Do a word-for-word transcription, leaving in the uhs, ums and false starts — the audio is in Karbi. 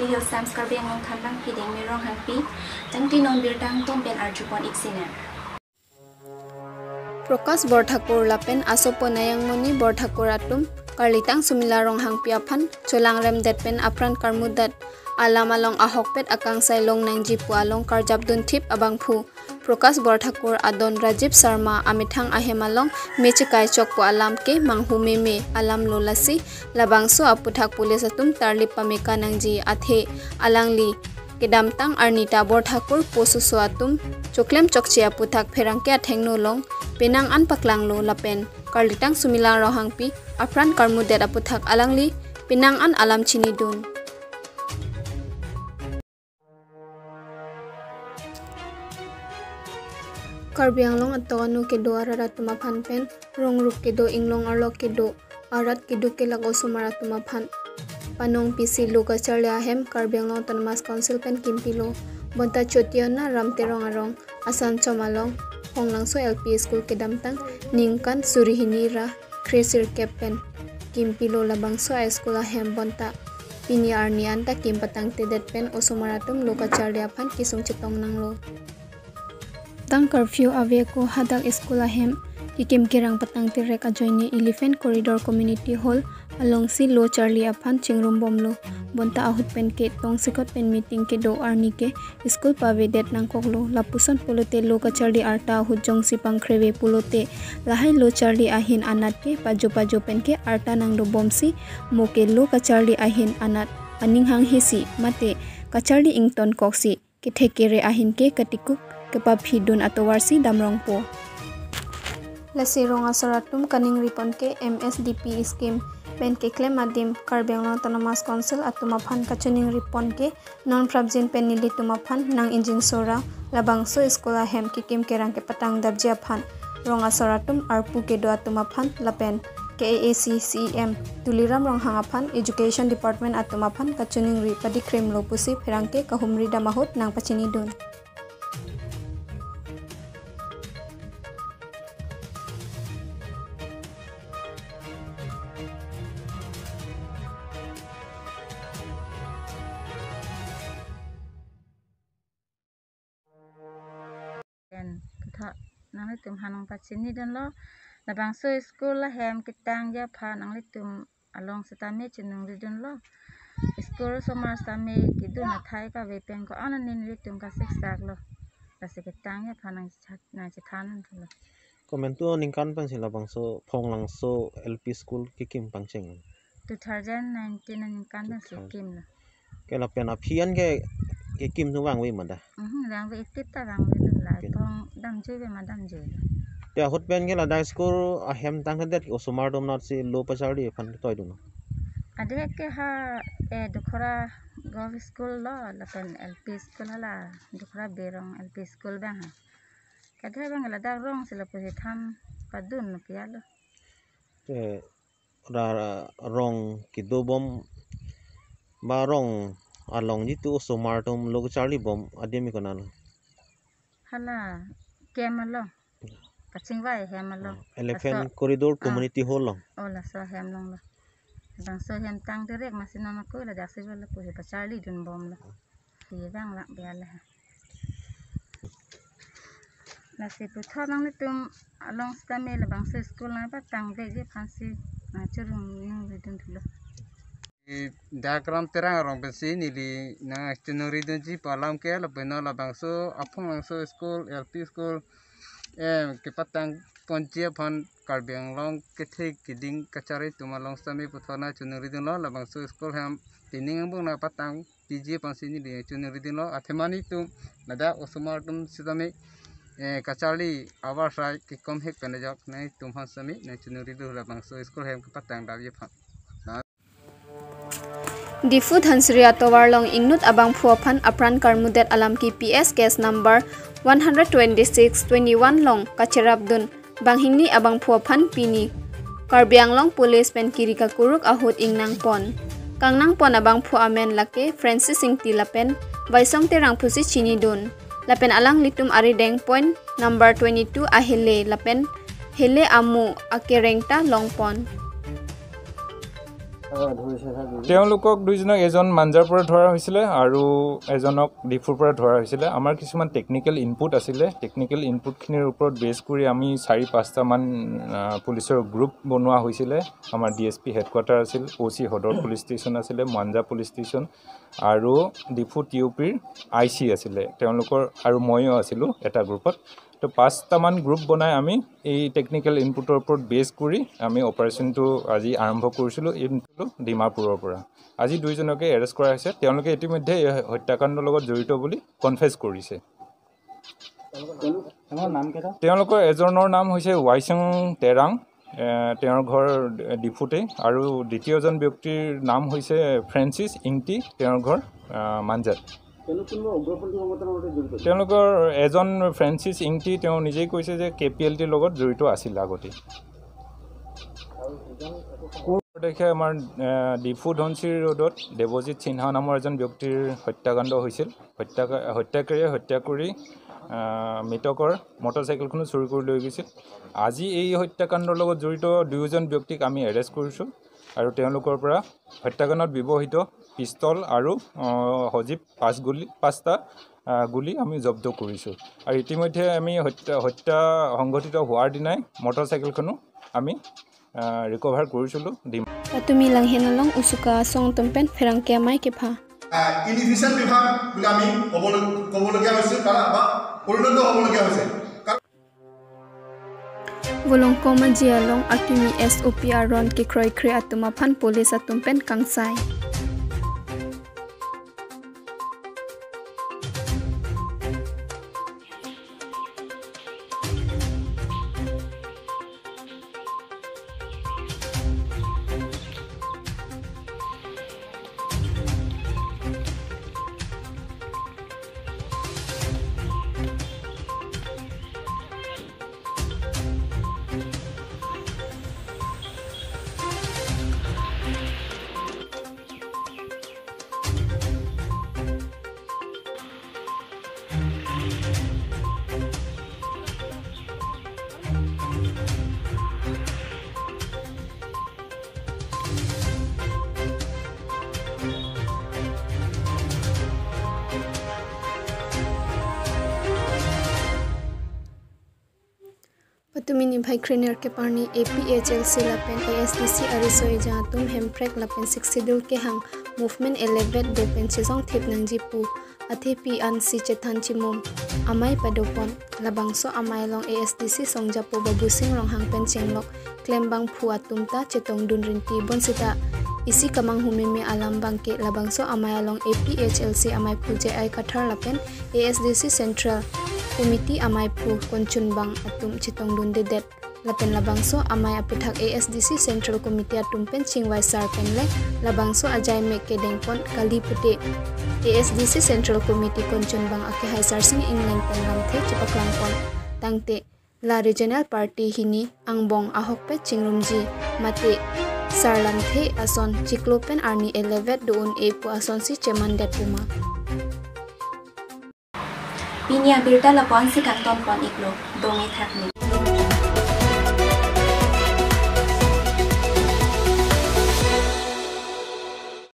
Hill Times Karbi Anglong Thanlangpi Dengmi Ronghangpi, tangte non birta angton pen arjupon ik sinem. Prakash Borthakur lapen asopo Nayangmoni Borthakur atum karlitang Sumila Ronghangpi aphan cholangremdet pen apran karmudet alam along ahokpet akangsai longnangji pu along karjapdun thip abangphu Prakash Borthakur adon Rajiv Sharma amethang ahem along me chekai chokpo alam ke manghu meme alam lo, lasi labangso aputhak police atum tarlip pameka nangji athe alangli kedamtang arni ta Borthakur pososo atum choklem chokche aputhak pherangke athengno along penang an paklanglo lapen karlitang Sumila Ronghangpi apran karmudet aputhak alangli penang an alam chinidun. Karbi Anglong atok anu kedo arat atum aphan pen rong rup kedo inglong arlo kedo arat keduk kelak osomar atum aphan panong pisi lo kacharli ahem Karbi Anglong Autonomous Council pen kimpilo. Bonta Chotiona Ram Terong arong asan chom along Phonglangso L P School kedamtang ningkan suri hini ra kre sirkep pen kimpilo labangso a school ahem bonta pini arni anta kim patangtedet pen osomar atum lo kacharli aphan kesung chetong nanglo. Tang curfew ave ako hadak school ahem kekim kerang patangte rek ajoine Elephant Corridor Community Hall alongsi lo charli aphan chingrum bomlo. Bonta ahut pen ke tongsekot pen meeting kedo arni ke school pavedet nangkoklo. Lapuson pulote lo kacharli arta ahut jongsi pangkreve pulote lahai lo charli ahin anat ke pajo pajo pen ke arta nangdobomsi mo ke lo kacharli ahin anat aning hanghesi mate kacharli ington koksi kethek kere ahin ke katikuk kepaphidun atovarsi damrongpo. Lasi rong asor atum kaningripon ke M S D P scheme pen keklem adim Karbi Anglong Autonomous Council atum aphan kachiningripon ke non prapjin pen nelitum aphan nang ingjinso ra labangso school ahem kekim kerang kepatangdapji aphan rong asor atum arpu kedo atum aphan lapen K A A C C E M Tuliram Ronghang aphan Education Department atum aphan kachiningri padikrimlo pusi pherangke kahumri dam ahut nangpachinidun. Pen ketha nanglitum aphan nangpachinidunlo. Labangso school ahem ketangji aphan nanglitum along setame chiningridunlo. School osomar setame kedun athai kave pen ko-an nelitum kasiksak lo. Lasi ketangji aphan nang chat nang chethan lo. Komantu aningkan pensi labangso Phonglangso L P School kekim pangcheng? Two thousand nineteen aningkan pensi Two thousand. Kimlo. Ke lapen aphi an ke kekim thu vangve ma da? Mhm, vangve, iti ta vangve la. Oke. Thong damjuive ma damjui. Te ahut pen ke ladak school ahem tangtedet osomar atum natsi lo pacharli aphan toidun? Ade ke ha, eh, Dukhora Govt School lo, lapen L P School hala, Dukhora Berong L P School bang ha. Kadhe bang ladak rong si lapusi tham padun no pia lo. Te ra, ra, rong kedobom ba rong along jitu osomar atum lo kacharli bom adim ke konat lo? Hala camp along. Kachingvai hem along. Ah, Elephant Laso, Corridor ah. Community Hall along. Oh, laso hem along lo. Labangso hem tang direct masi nama ko ladak si lapusi pacharlidun bomlo. Hi bang lak biar le. Lasi puthot nanglitum along setame labangso school nangpatangdetji aphansi nangchoningridun thulo. Dak Ram Terang arong pensi neli nangchoningridunji pu alam ke lapen non labangso aPhonglangso School, L P School, eh, kepatangponji aphan Karbi Anglong kethe keding kachari atum along setame puthot nangchoningridunlo, labangso school hem pining angbong nangpatang piji aphansi neli choningridunlo. Athema nelitum ladak osomar atum setame, eh, kacharli avarsai kekom hek pen ajok nangtum aphan setame nangchoningridun labangso school hem kepatangdetji aphan. Diphu Dhansiri atovar along ingnut abangphu aphan apran karmudet alam ke P S case number one hundred twenty-six twenty-one along kacherapdun banghini abangphu aphan pini Karbi Anglong Police pen kiri kakuruk ahut ingnangpon. Kangnangpon abangphu amen lake Francis Ingti lapen Baisong Terang pusi chinidun. Lapen alanglitum arideng point number twenty-two ahele lapen hele amu akereng ta longpon. তেওঁলোকক দুইজনক, এজন মাঞ্জাৰ পৰা ধৰা হৈছিলে আৰু এজনক ডিফুৰ পৰা ধৰা হৈছিলে। আমাৰ কিছুমান টেকনিকেল ইনপুট আছিলে। টেকনিকেল ইনপুটখিনিৰ ওপৰত বেছ কৰি আমি চাৰি পাঁচটামান, আহ, পুলিচৰ গ্ৰুপ বনোৱা হৈছিলে। আমাৰ ডি এছ পি হেডকোৱাৰ্টাৰ আছিল, অ' চি সদৰ পুলিচ ষ্টেচন আছিলে, মাঞ্জা পুলিচ ষ্টেচন আৰু ডিফু টি অ' পিৰ আই চি আছিলে তেওঁলোকৰ, আৰু ময়ো আছিলোঁ এটা গ্ৰুপত। তো পাঁচটামান গ্ৰুপ বনাই আমি এই টেকনিকেল ইনপুটৰ ওপৰত বেছ কৰি আমি অপাৰেশ্যনটো আজি আৰম্ভ কৰিছিলোঁ। এই ডিমাপুৰৰ পৰা আজি দুইজনকে এৰেষ্ট কৰা হৈছে। তেওঁলোকে ইতিমধ্যে এই হত্যাকাণ্ডৰ লগত জড়িত বুলি কনফেছ কৰিছে। তেওঁলোকৰ এজনৰ নাম হৈছে ৱাইচং তেৰাং, এ, তেওঁৰ ঘৰ ডিফুতে, আৰু দ্বিতীয়জন ব্যক্তিৰ নাম হৈছে ফ্ৰেন্সিছ ইংতি, তেওঁৰ ঘৰ, আ, মাঞ্জাত। তেওঁলোক কোনোবা উগ্ৰপন্থী সংগঠনৰ সৈতে জড়িত? তেওঁলোকৰ এজন ফ্ৰেন্সিছ ইংতি, তেওঁ নিজেই কৈছে যে কে পি এল টিৰ লগত জড়িত আছিল আগতে। দেখে আমাৰ, এ, ডিফু ধনশিৰি ৰোডত দেৱজিৎ সিনহা নামৰ এজন ব্যক্তিৰ হত্যাকাণ্ড হৈছিল। হত্যাকা-, হত্যাকাৰীয়ে হত্যা কৰি, আহ, মৃতকৰ মটৰচাইকেলখনো চুৰি কৰি লৈ গৈছিল। আজি এই হত্যাকাণ্ডৰ লগত জড়িত দুয়োজন ব্যক্তিক আমি এৰেষ্ট কৰিছোঁ আৰু তেওঁলোকৰ পৰা হত্যাকাণ্ডত ব্যৱহৃত পিষ্টল আৰু, আহ, সজীৱ পাঁচ গুলী, পাঁচটা, আহ, গুলী আমি জব্দ কৰিছোঁ। আৰু ইতিমধ্যে আমি হত্যা, হত্যা সংঘটিত হোৱাৰ দিনাই মটৰচাইকেলখনো আমি, আহ, ৰিকভাৰ কৰিছিলোঁ। ডিম- Patumi Langhin along Usuka Asong atum pen pherangke amei kepha. আহ, ইনফিচিয়েণ্ট বিভাগ বুলি আমি ক'বলৈ, ক'বলগীয়া হৈছে, কাৰণ বা পৰিণত হ'বলগীয়া হৈছে। কাৰণ Volongkom Aji along akimi S O P aron kekroikre atum aphan police atum pen kangsai. Patumi niphai krenerkep arni A P H L C lapen A S D C ariso ejang atum Hemprek lapen Sixth Schedule kehang movement elevate do pen chejongthip nangji pu athepi ansi chethan chimum amei padopon. Labangso amei along A S D C songjapo Babusing Ronghang pen chenglok klembangphu atum ta chetongdun rinti bonsita isi kamanghu meme alam abangke labangso amei along A P H L C ameiphu J I Kathar lapen A S D C Central Committee ameiphu Konchunbang atum chetongdundedet. Lapen labangso amei aputhak A S D C Central Committee atum pen chingvai sar pen le labangso ajaimek kedengpon kali pute A S D C Central Committee Konchunbang akehai Sarsing Engleng pen lamthe chepaklangpon. Tangte la regional party hini angbong ahokpet chingrumji mate sar lamthe ason chiklo pen arni elevate do-un-e pu asonsi chemandet puma. Pini abirta lapu-ansi kangtonpon-iklo, dome thakme.